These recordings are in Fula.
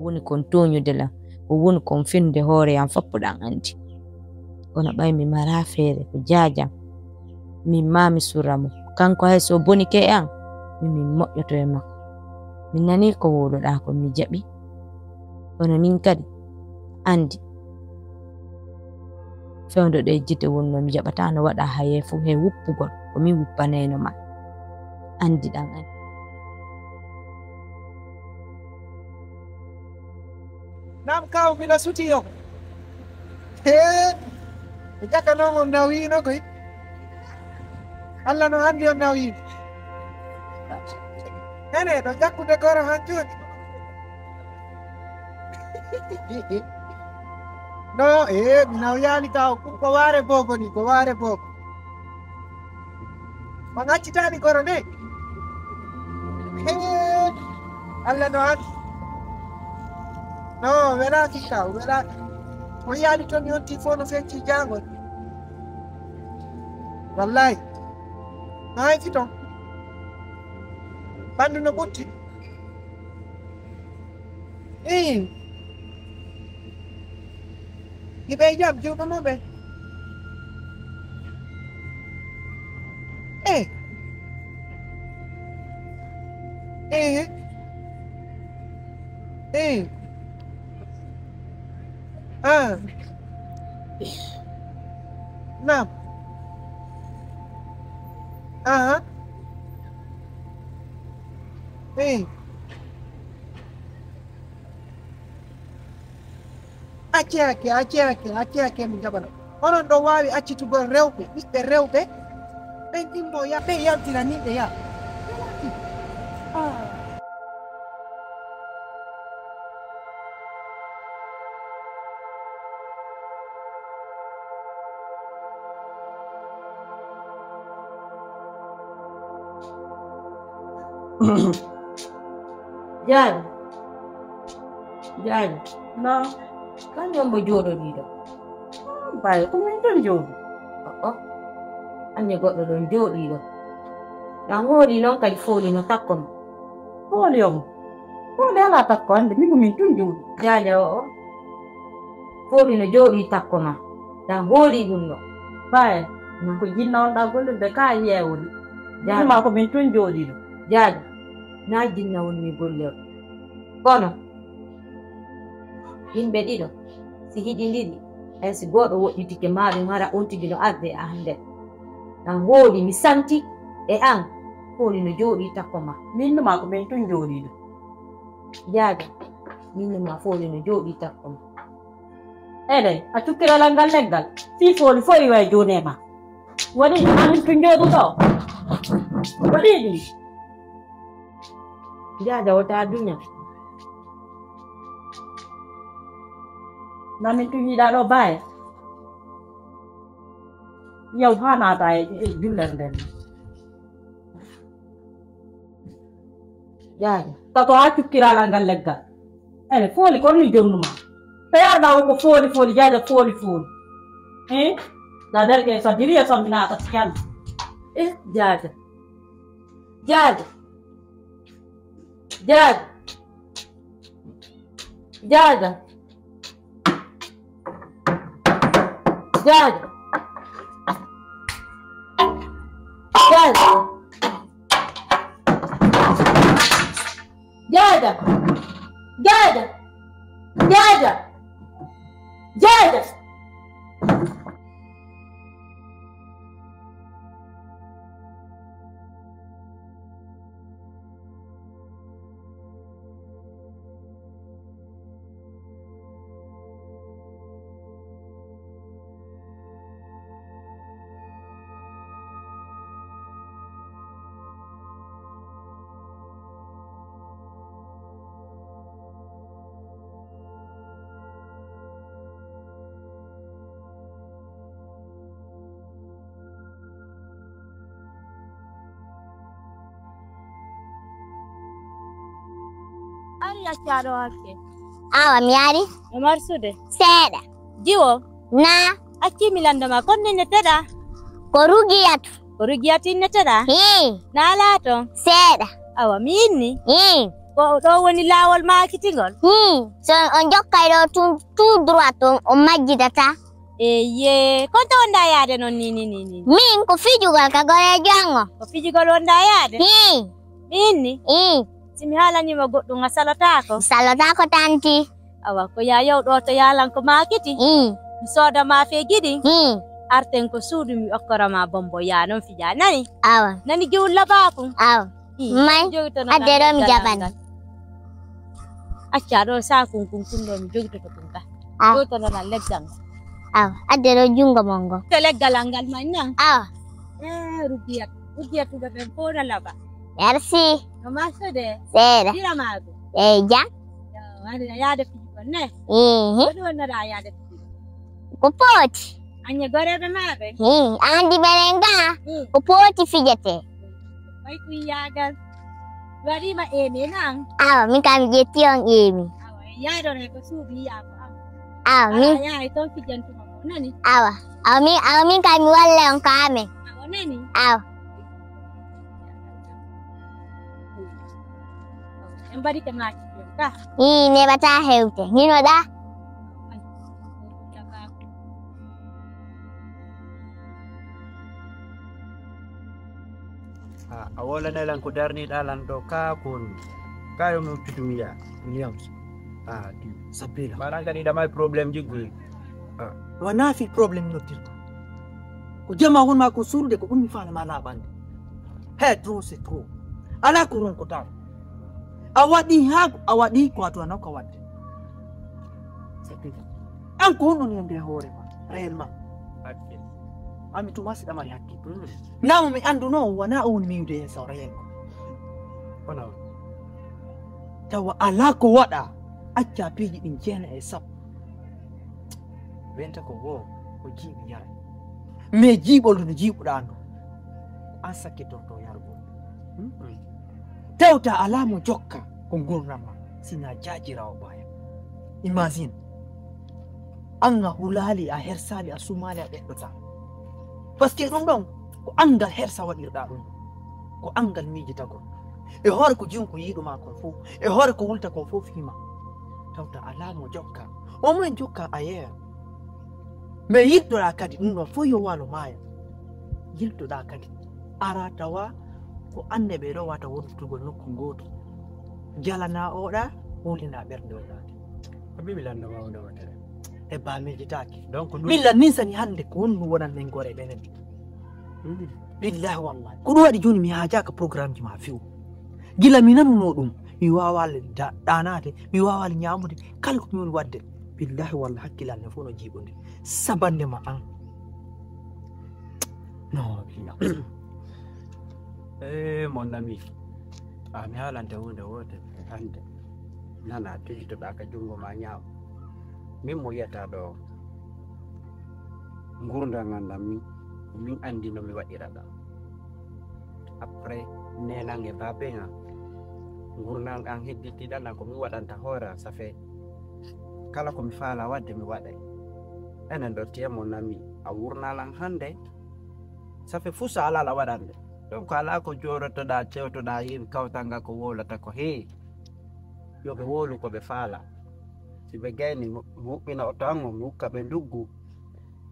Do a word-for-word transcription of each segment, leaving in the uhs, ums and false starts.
Woni kon tooñude lan, ko woni kon fenude hoore an fof poɗan anndi. Kono ɓay mi maraa feere, ko jaajam. Min maa mi sura mo. Kanko hay so bonike e an, min, min moƴƴoto e makko. Mi nanii ko wowloɗaa kon, mi jaɓi. Kono min kadi, anndi, fewndo ɗo e gite wonnoo, mi jaɓataa no waɗaa hayee fof he wuppugol, ko min wuppanayno ma. Anndi ɗan, anndi. Naam, kaaw, mbiɗa suti on. Hee, ɓe ƴakkanoo on nawiino koy. Alla no anndi on nawiino. Ene, ɗo ƴakkude goro han jooni. No, ee, mi nawyaali kaaw, ɗum ko waare boobo ni, ko waare boobo. On accitaani goro nde? Hee, Alla no anndi. No, welaaki ka, welaaki. O yiyaani toon yonti fof no fecci jaangol. Wallaay. No hay fi toon. Ɓanndu no ɓutti. Ii. Hiɓe e jam, juuɗo mum ɓe. Eh. Eh. Eh. Ah. Naam. Aha. Eh. Acce hakke, acce hakke, acce hakke, mi jaɓana. Onon ɗo waawi accitugol rewɓe, ɓiɓɓe rewɓe, ɓen immo ya, ɓe yaltira ni ɓe ya. Ah. Jaajo. Jaajo. No. Kañum mbo jooɗoɗii ɗo. Ah, baay, ko min tan jooɗi. Oh, oh. Anne goɗɗo ɗon jooɗii ɗo. Ɗan hooli noon kadi fooli no takko ma. Fooli on. Fooli alaa takko annde, min ko min tun jooɗi. Jaaja o, o. Fooli no jooɗii takko ma. Ɗan hooli ɗum ɗo. Baay, min ko jinna on ɗan gollirde ka yeewoli. Jaaja. Min ma ko min tun jooɗi ɗo. Jaaja, na jinna woni mi gollirde. Kono, yimɓe ɗiɗo, si hiɗi ndiɗi, hay si gooto woɗɗitike, ma ɗum hara on tigi no arde e an nden. Ɗan hooli mi santi e an, hooli no jooɗii takko ma. Min numa ko min tun jooɗii ɗo. Jaaja, min numa fooli no jooɗii takko ma. Enen, a cukkiralal ngal leggal, fii fooli foyi way jooni e ma. Waɗi ɗum, amin tun jooɗu ɗo. Waɗi ɗum. Jaaja wota duña. Mamin tun yiɗa ɗo baaye. Yaw haa naata e, e jullere nden. Jaaja. Tato haa cukkiralal ngal leggal. Ene fooli kon ni jonnuma. Teyarɗa o ko fooli fooli, jaaja fooli fooli. Eh? Da derke sa diriya sa mi naata siyan. Eh, jaaja. Jaaja. Jaaja. Jaaja. Jaaja. Jaaja. Jaaja. Jaaja. Jaaja. Jaaja. Ari accaaɗo hakke. Awa mi ari. E marsude. Seeɗa. Jiwo. Na. Acci mi landa ma kon nene teɗa. Ko rugiyatu. Ko Rugiya tinneteɗaa? Hii. Naalaa toon? Seeɗa. Awa, mi inni. Hii. Ko ɗo woni laawol maakitingol? Hii. So on jokkay ɗo tout, tout droit toon, on majjidata. Eyye, kon to wonɗaa yaade noon ni, ni, ni, ni? Min ko fijugol ka Goreejo an o. Ko fijugol wonɗaa yaade? Hii. Mi inni. Hii. Si mi haalanii ma goɗɗum, a salotaako? Mi salotaako, tanti. Awa, ko yaa yow ɗo to yaalan ko maakiti. Mm. Mi sooda ma feegi ɗin. Mm. Arten ko suudu, mi okkora ma bombo, yaa noon fija, nani? Awa. Nani giwulla baakun? Awa. Mm. May, adde ɗo mi jaɓan. Acca ɗo saakun kun, kun ɗo mi jogitoto kun ka. Ah. Jogitono lan leggal ngal. Awa, adde ɗo junngo mon ngo. To leggal an ngal man nan. Awa. Eh, Rugiya. Rugiya tuga ɓen ko na laba. Merci. No marche de. Seeɗa. Jira maago. Eyi, jam. Yo, wari na yaade fiji kon ne. Mhm. Ko ɗum wonnoɗaa yaade fiji kon? Ko pooti. Anye goreeɓe maa ɓe? Hmm, a anndi ɓeren ga? Hmm. Ko pooti fijete. Way ɗum yaagal. Waɗiima eemi nan. Awa, min kam mi ƴetti on eemi. Awa, en yaadore ko suuɗi yiyaa ko am. Awa, min. Awa, yaa e toon fijantuma ko nani? Awa. Awa, min, awa, min kam mi walla on ka amen. Awa, nani? Awa. En mbaɗike maaki ɗum ka. Ii, neɓataa hewte. Hino ɗa? A, a woolanay lan ko darniiɗaa lan ɗo kaa kon. Kaa yo mi udditumi yaa. Williams. A, di. Sabila. Maanaam kadi ɗa may problème jiggoy. A. Wanaa fii problème noddirɗaa. Ko jamaa won maa ko suuɗude ko ɗum mi faala maa laaɓande. He, trop c'est trop. Alaa ko ronkotaa. A waɗii haa a waɗii ko a tuwanoo ka waɗde. Sabila. An ko honɗun yande e hoore ma, réellement? Hakkil. Ami tuma si ɗa mari hakkil. Mm. Naa mo mi anndunoo wonaa o woni miwde yeeso réellement. Kono. Tawa alaa ko waɗaa, accaa piiji ɗin jeena e sappo. Wenta ko woo, ko jiiɓi yaray. Mais jiiɓol no jiiɓuɗaa no, ko an sakkitortoo yargol. Mm. Tawta alaa mo jokka ko ngurndan ma, sinaa jaajiraawo ɓaaya. Imagine, an a hulaali, a hersaali, a sumaali, a ɓeɗɗotaa. Parce que ɗum ɗon ko anngal hersa waɗirɗaa ɗum. Ko anngal miijitagol. E hoore ko junko yiiɗu maa kon fof, e hoore ko wulta kon fof fii maa. Tawta alaa mo jokka. O mum en jokka ailleurs. Mais yiltoɗaa kadi ɗum ɗon fof yo waalo maaya. Yiltoɗaa kadi. Ara tawa ko anne ɓe ɗo wata wontugol nokku gooto. Jalanaa oɗa, wulinaa ɓernde oɗa. Ko mbi mi lanndo ma wonde wontere. E ba miijitaaki. Donc, ɗum min lan nin sani hannde ko honɗum wonande en gore ɓenen. Mm. Billahi wallahi. Ko ɗum waɗi jooni mi haajaaka programme ji ma few. Gila mi nanunoo ɗum, mi waawaali da-, ɗaanaade, mi waawaali ñaamude, kala ko mi woni waɗde. Billahi wallahi hakkille an ne fof no jiiɓude. Sabande ma an. No, billahi. Eh, mon ami. A mi haalante huunde wootere hannde. Nana, tujitoɗaa ka junngo ma ñaamo. Min mo yiyataa ɗo. Ngurndan an ɗan min, min anndi no mi waɗira ɗan. Après, neenan e baaben an. Ngurndan an hedditiɗan an ko mi waɗanta hoore an, ça fait kala ko mi faala waɗde mi waɗay. Enen ɗo temo nami a wurnaa lan hannde. Ça fait fuu so alaa la waɗande. Donc alaa ko jooɗotoɗaa, cewtoɗaa yimɓe kawtal ngal ko wowlata ko hee. Yo ɓe wowlu ko ɓe faala. Si ɓe gayni mo, mi huɓɓina oto an o, mi hokka ɓe nduggu.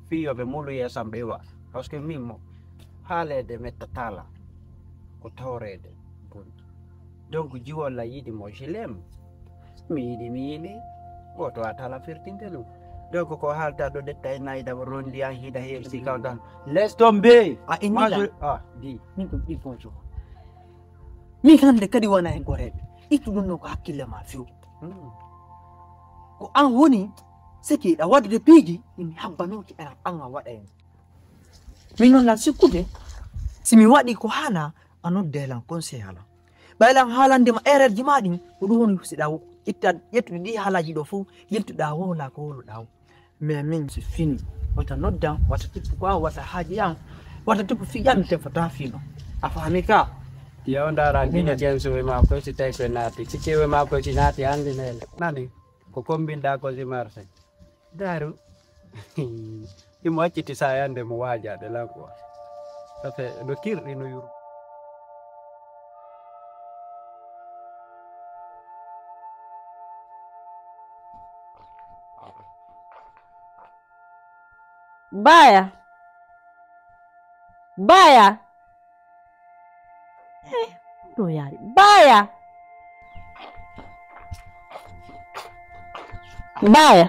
Fii yo ɓe mulu yeeso an ɓe iwa. Parce que min mo, haaleede mettataa la. Ko tawreede boni. Donc jiwol la yiɗi mo, je l'aime. Mi yiɗi, mi yiɗi. Woto a tala firtinde ɗum. Donc ko haalta ɗo ɗetta e nayi daba rondi an hida heersi kawtal. Laisse tomber. A inni lan? Ah, di. Min ko ɗi bonjour. Min hannde kadi wona e goreeɓe. Ittu ɗum ɗo ko hakkille ma few. Hmm. Ko an woni seki ɗa waɗude piiji ɗi mi habbanooki an, an a waɗa en. Min noon lan sikkude, si mi waɗi ko haana, a nodde lan conseil lan. Ɓay lan haalande ma erreur ji ma ɗin, ko ɗum woni si ɗa itta ƴettude ɗi haalaaji ɗo fof, yiltuɗa wowla ko wowluɗa o. Mais min c'est fini. Wata noddan, wata tippu ko an, wata haaji an, wata tippu fiƴan, mi tefata fino. A fahmi ka? Yo ndara gina James we ma ko si tawi ko naati. Si tewe ma ko si naati hande nele. Nani? Ko kombinda ko si marse. Daru. Imo acciti sayande mo waajaade lan quoi. Safe no kirɗi no yuru. Baya. Baya. He, ɗo yaari. Baya. Baya.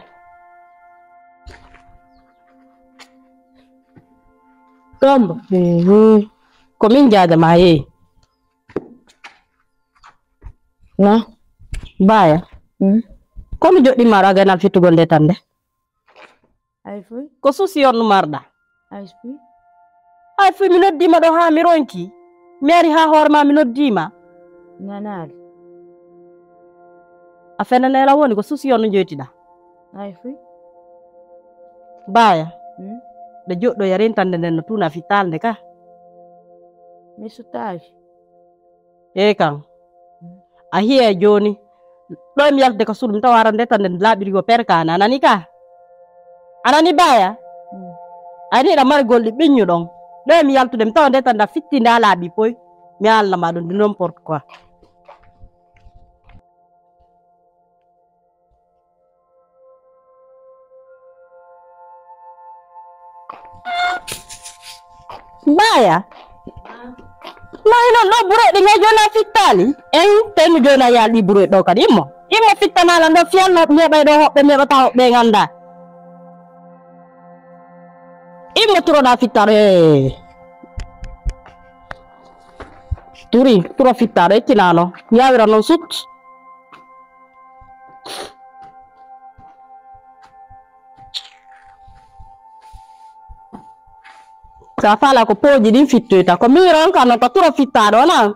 Tombo. Ko min jaada ma yeeyi. Na. Baya. Kono joɗɗi maɗo a ganal fittugol nde tan nde. Ay fuy. Ko susi on marɗa. Ay fuy. Ay fuy mi noddima ɗo ha mi ronki. Mi ari ha hoore ma mi noddima. Nanaali. A fenanela woni ko susi on no joytiɗa. Ay fuy. Baya. Ɗe joɗɗo ya rentande nden no tuna fittalde ka. Mi sutaaki. Eey kan. A hiya jooni. Ɗo mi yaltude ka suudu mi tawa arande tan nde laaɓiri ko perkaana a nani ka. A nani baya. A ni ɗa mari golɗi ɓiññu ɗon. Ɗo mi yaltude mi tawa nde tan nda fitti nda laaɓi poy. Mi alna ma ɗum du n'importe quoi. Baya. Nayi noon ɗo bureɗi ngay jona fittali. En tenu jona yalɗi bureɗi ɗo kadi immo. Immo fittanala ɗo fiyalno neɓay ɗo hoɓɓe neɓata hoɓɓe ganda. Immo turoɗa fittaɗo e turi turo fittaɗo eccinano yawira noon sut. Sa fala ko pooji ɗin fittoyta ko miron kan no ko turo fittaɗo na.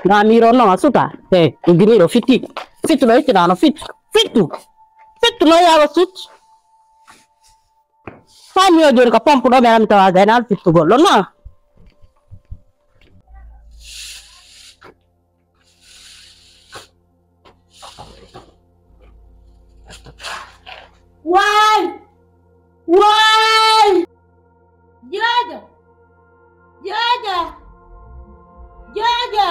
Na miron noon a suta. He, iginiɗo fitti. Fittuɗo eccinano fittu. Fittu. Fittu no yawa sut. Fami o joni ko pompe ɗo mi arami tawa gaynal fittugol ɗo na. Waay! Waay! Joojo! Joojo! Joojo!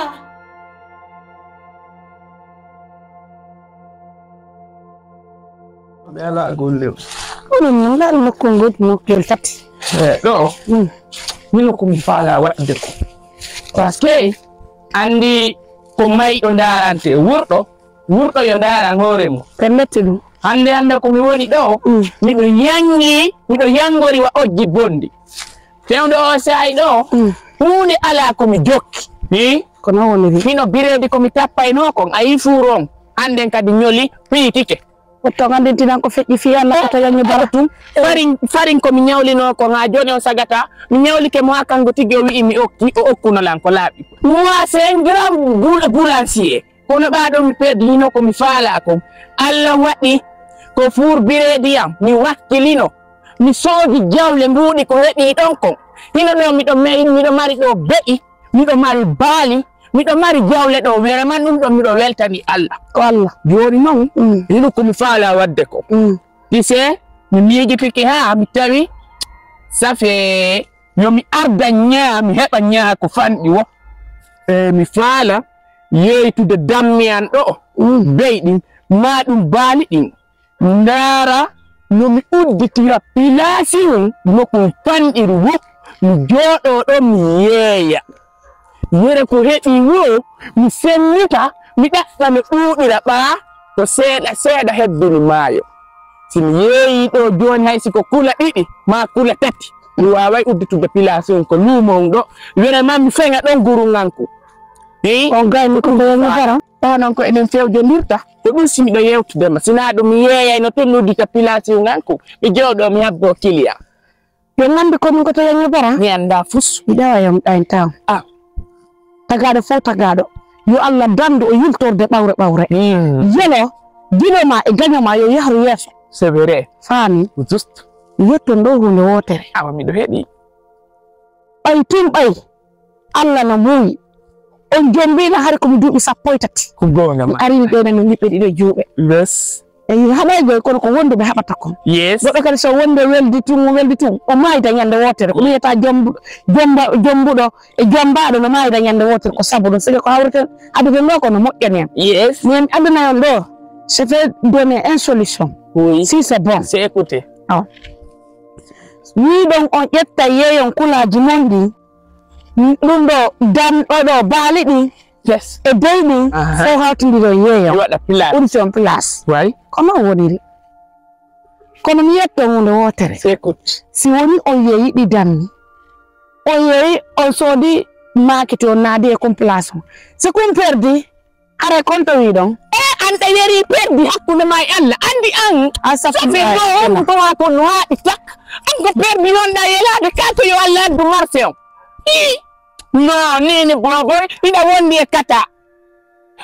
Ɓe alaa golle. Onon noon ngaɗa nokkol ngol nokkol tati. Ɗo mino ko mi faala waɗde ko parce que anndi ko mayɗo ndaarante wurɗo wurɗo yo ndaaran hoore mum. Ko metti ɗum. Hannde hannde ko mi woni ɗo miɗo yanngi miɗo yanngori wa ojji bonɗi. Fewndo o saa'i ɗo huunde alaa ko mi jokki. Hi? Ko noon woniri. Hino bireedi ko mi tappaynoo kon a yii fuur on hannden kadi ñoli piyitike. Otto gandintinan ko feƴƴi fii Allah oto yañu bara. Tum farin farin ko mi ñawlinoo kon haa jooni on sagata mi ñawlike mo haa kanngo tigi o wi'i mi okki o okkuno lan ko laaɓi. Moi c'est un grand boulancier. Kono ɓaa ɗoo mi perdino ko mi faalaa kon. Alla waɗi ko fuur bireedi am mi wakkilino mi soodi jawle mbuuɗi ko heɓii ɗon kon. Hino ɗoo miɗo miɗo mari ɗoo be'i miɗo mari baali miɗo mari jawle ɗoo wereman ɗum ɗoo miɗo weltani Alla. Ko Alla. Jooni noon hino ko mi faalaa waɗde ko. Tise mi miijitike haa mi tawi safe yo mi arda ñaa mi heɓa ñaa ko fanɗi wo. E mi faala yeeytude dammi an ɗo'o bey ɗin maa ɗum baali ɗin ndaara no mi udditira pilaasi on no ɗum fanɗiri wo mi jooɗoo ɗon mi yeeya. Yere ko heɓii wo mi sennita mi ɗaɓɓa no ɗuuɗira ɓaa ko seeɗa seeɗa hebbini maayo. Si mi yeeyii ɗoo jooni hay si ko kula ɗiɗi maa kula tati mi waaway udditude pilaasi on ko luumo on ɗo were maa mi feŋa ɗon gurunganku. On gayni ko mbeya mi bara. Onon ko enen fewjondirta ko ɗum si miɗo yewtude ma sinaa ɗum mi yeeyay no tun uddita pilaasi on anku mi jooɗoo mi habboo kiliya. Yo nganndi ko min ko to yañi bara. Mi anndaa fus. Mi ɗewa yom ɗayn taw. Ah. Tagaaɗo fof tagaaɗo. Yo Allah danndu o yiltorde ɓawre ɓawre. Yelo dino ma e gaño ma yo yahru yeeso. C'est vrai. Faami. Juste. Yetton ɗo huunde wootere. Awa miɗo heɗi. Ɓay tun ɓay. Allah no muuyi. On jombiino hari ko mi duuɓi sappo e tati. Ko goonga ma. Arini ɗene no ɓiɓɓe ɗiɗo juuɓe. Yes. Eyi, haɗayɓe kono ko wonduɓe haɓata kon. Yes. Goɗɗo kadi so wonde weldi tun, weldi tun, o maayda ñande wootere. Ko ɗum wiyata jombu-, jomba-, jombuɗo e jombaaɗo no maayda ñande wootere. Ko sabu ɗum, sike ko hawreten addude ɗo ko no moƴƴani en. Yes. Min addana on ɗo, je vais donner une solution. Oui. Si c'est bon. C'est écouté. Oh. Wiɗon on ƴetta yeeyon kulaaji mon ɗin. Ɗum ɗo dan-, ɗo ɗo baali ɗin. Yes. E dey ɗin, aha, fof hawtindiro yeeyo. Mi waɗa place. Ɗum ton place. Way. Ko non woniri. Kono mi yetto huunde wootere. S'écoute. Si woni on yeeyi ɗi danni, on yeeyi on soodi maakiti on naadi e kon place on. Si kun perdi, are kon to wiɗon. E an ɗa yeri perdi hakkunde ma e Allah. Andi an. Astagfirullah. Safi no ko wa ko no haɗi tak. An ko perdi non ɗa yelaade ka to yo Allah addu marse on. I. No, nini boboy, hiɗa wondi e kata.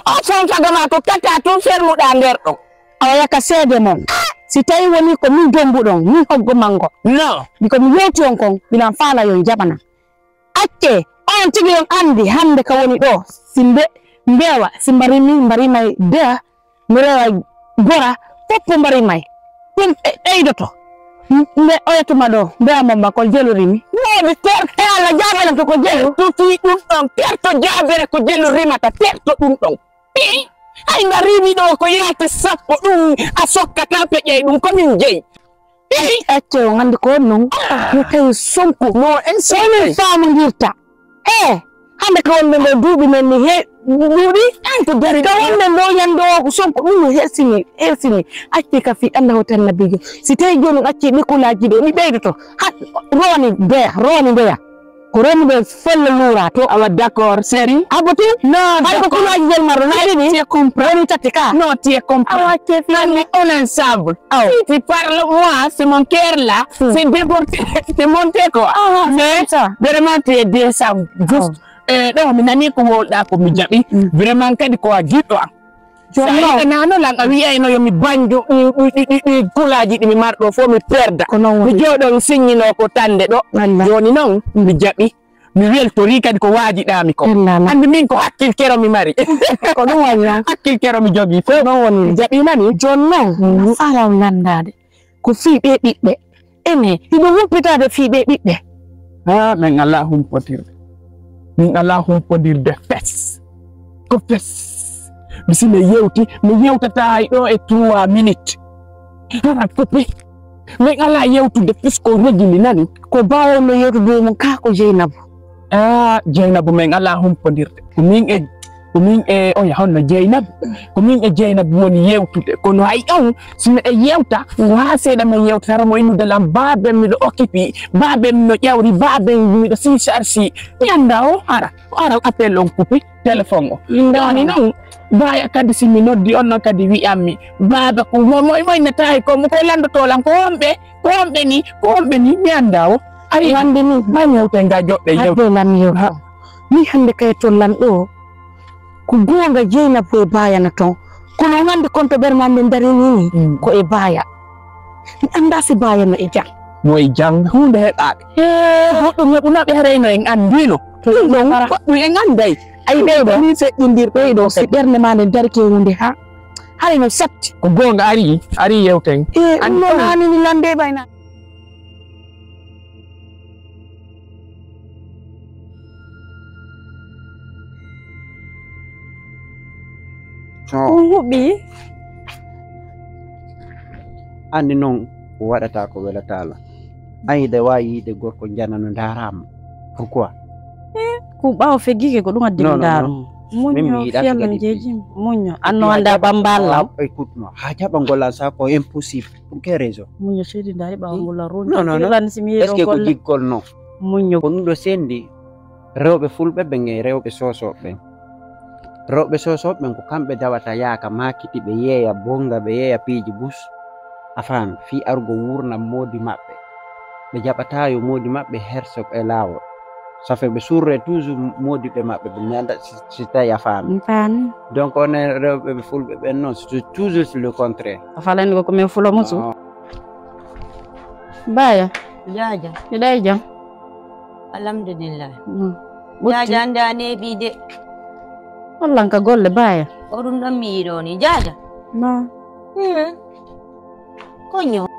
O son saga ma ko kata tun fermuɗa nder ɗon. Awa yaka seede mon. Si tawi woni ko min dombuɗon, min hoggo mango. No. Biko mi yewti on kon, miɗan faala yon jaɓana. Acce, on tigi on andi hande ka woni ɗo. Si mbe-, mbewa, si mbarimi, mbarima e deya, mi rewa gora, foppo mbari may. Ɗum ɓe-, ɓeydoto. M-, mbe oyatuma ɗo, mbeya mo mba ko jelu rimi. Woodi ter-, e Allah jaabere to ko jelu. Tuti ɗum ɗon, terto jaabere ko jelu rimata, terto ɗum ɗon. Ii, hay nga rimi ɗo ko yaata sappo ɗum, a sokkata peƴey ɗum ko min jeyi. Ii. Acce o nganndi ko on non. Ah. Yo tawi sonko. No en sonko. Onon faamondirta. E, hannde ko wonde nde duuɓi men ni he-, duuɓi? An ko dari ko wonde ndo ñande o ko sonko ɗum no hersini, hersini. Acce ka fi Allah hoto annabijo. Si tawi jooni on acci ɗi kulaaji ɗo, ɗi ɓeydoto. Ha, roni ndeya, roni ndeya. Ko roni nde folle luura to. Awa d'accord, seri. Abotin? Non, hay ko d'accord. Kulaaji jel marɗo, na ɗiɗi? Tu es comprends. Woni tati ka. Non, tu es comprends. Awa acce fi. Non, mais on ensemble. Aw. Si tu parles, moi, c'est mon cœur là, hmm, c'est débordé, c'est monté quoi. Ah, c'est comme ça. Mais vraiment, tu es décent. Juste, aw, eh, ɗo mi nani ko wolɗa ko mi jaɓi. Mm. Vraiment kadi ko a giɗɗo am. Jooni non. Sa yiɗanano lan a wiyayno yo mi banjo, ɗi, ɗi, ɗi, ɗi, ɗi kulaaji ɗi mi marɗo fof mi perda. Ko non woni. Mi jooɗo mi siññino ko tande ɗo. Wallaahi. Jooni non, mi jaɓi. Mi weltori kadi ko waajiɗaami ko. Illa Allah. Anndi min ko hakkil kero mi mari. Ko ɗum woni noon. Hakkil kero mi jogii fof. Ɗum woni. Jaɓi nani? Jooni noon, mhm, no faala on lanndaade. Ko fii ɓee ɓiɓɓe. Ene, hiɓe humpitaade fii ɓee ɓiɓɓe. Haa, min alaa humpotirde. Min alaa humpodirde fes. Ko fes. Mi si mi yewti, mi yewtataa hay ɗo e trois minutes. Hara coupé. Min alaa yewtude puisque o regili nani. Ko baawonno yewtude mum kaa ko Jeynaba. Ah, Jeynaba min alaa humpodirde. Ko min e, ko min e, oya honno Jeynaba? Ko min e Jeynaba woni yewtude. Kono hay on, si miɗo yewta, ko haa seeɗa min yewta, hara mo innude lan, baaben miɗo occupé, baaben miɗo ƴawri, baaben miɗo si charge. Mi anndaa o hara, o ara appel on coupé. Téléphone o. Min ɗon ɗoni non, baya kadi si mi noddi on non kadi wi'ammi, "Baaba, ko mo-, moy, moy nataay ko, ko lanndotoo lan, ko homɓe, ko homɓe ni, ko homɓe ni?" Mi anndaa o. Ayi, wande ni. Ma yewte nga joɗɗe yewte. Adde lan yewta. Ha. Mi hannde kay to lan ɗo, ko goonga Jeynaba e baayana ton. Kono on anndi kon to ɓernde am ɓe ndarini ni, mm, ko e baaya. Mi anndaa si baaya no e jam. No e jam, huunde heɓaaka. Ee, goɗɗum heɓunooɓe harayno en anndiino. To ɗum ɗon, goɗɗum en annday. Ayi, ɓeyɗo ni seƴƴindirɗo. Ɓeyɗo, si ɓernde maa nde darike huunde haa, haray no satti. Ko goonga, ari, ari yewten. Ee, ɗum noon haanini lande ɓayna. To. On huɓi? Anndi noon ko waɗata ko welataa la. An hiɗa waawi yiide gorko janano ndaaraama. Pourquoi? Eh, ko ɓaawo feggike ko ɗum addi mi ndaaruma. Muño, fiyal no jeejim. Muño. An no annda bambal lam. Écoute, non. Ha jaɓa ngol an sa ko impossible. Pour quelle raison? Muño, chéri, ndaari ɓaawo ngol a ronki. Non, non, non. Est-ce que ko giggol non? Muño. Ko ɗum ɗo sendi. Rewɓe fulɓe ɓen e rewɓe soosooɓe ɓen. Rewɓe soosooɓe ɓen ko kamɓe dawata yaaka maakiti, ɓe yeeya bonnga, ɓe yeeya piiji bus. A faami? Fii argo wuurna moodi maɓɓe. Ɓe jaɓataa yo moodi maɓɓe herso e laawol. Ça fait ɓe surre toujours moodiɓɓe maɓɓe, ɓe mi annda si, si tawi a faami. Mi faami. Donc, onon rewɓe ɓe fulɓe ɓen non, c'est toujours le contraire. A falani ko ko min fulo musu. Ah. Baya. Jaaja. Miɗa e jam. Alhamdulillah. Mm. Ɓutti. Jaaja, annde a neeɓi de. Wallan ka golle, Baya. Ko ɗum ɗon mi yiɗo ni, Jaaja. Ma. Hmm. Coño,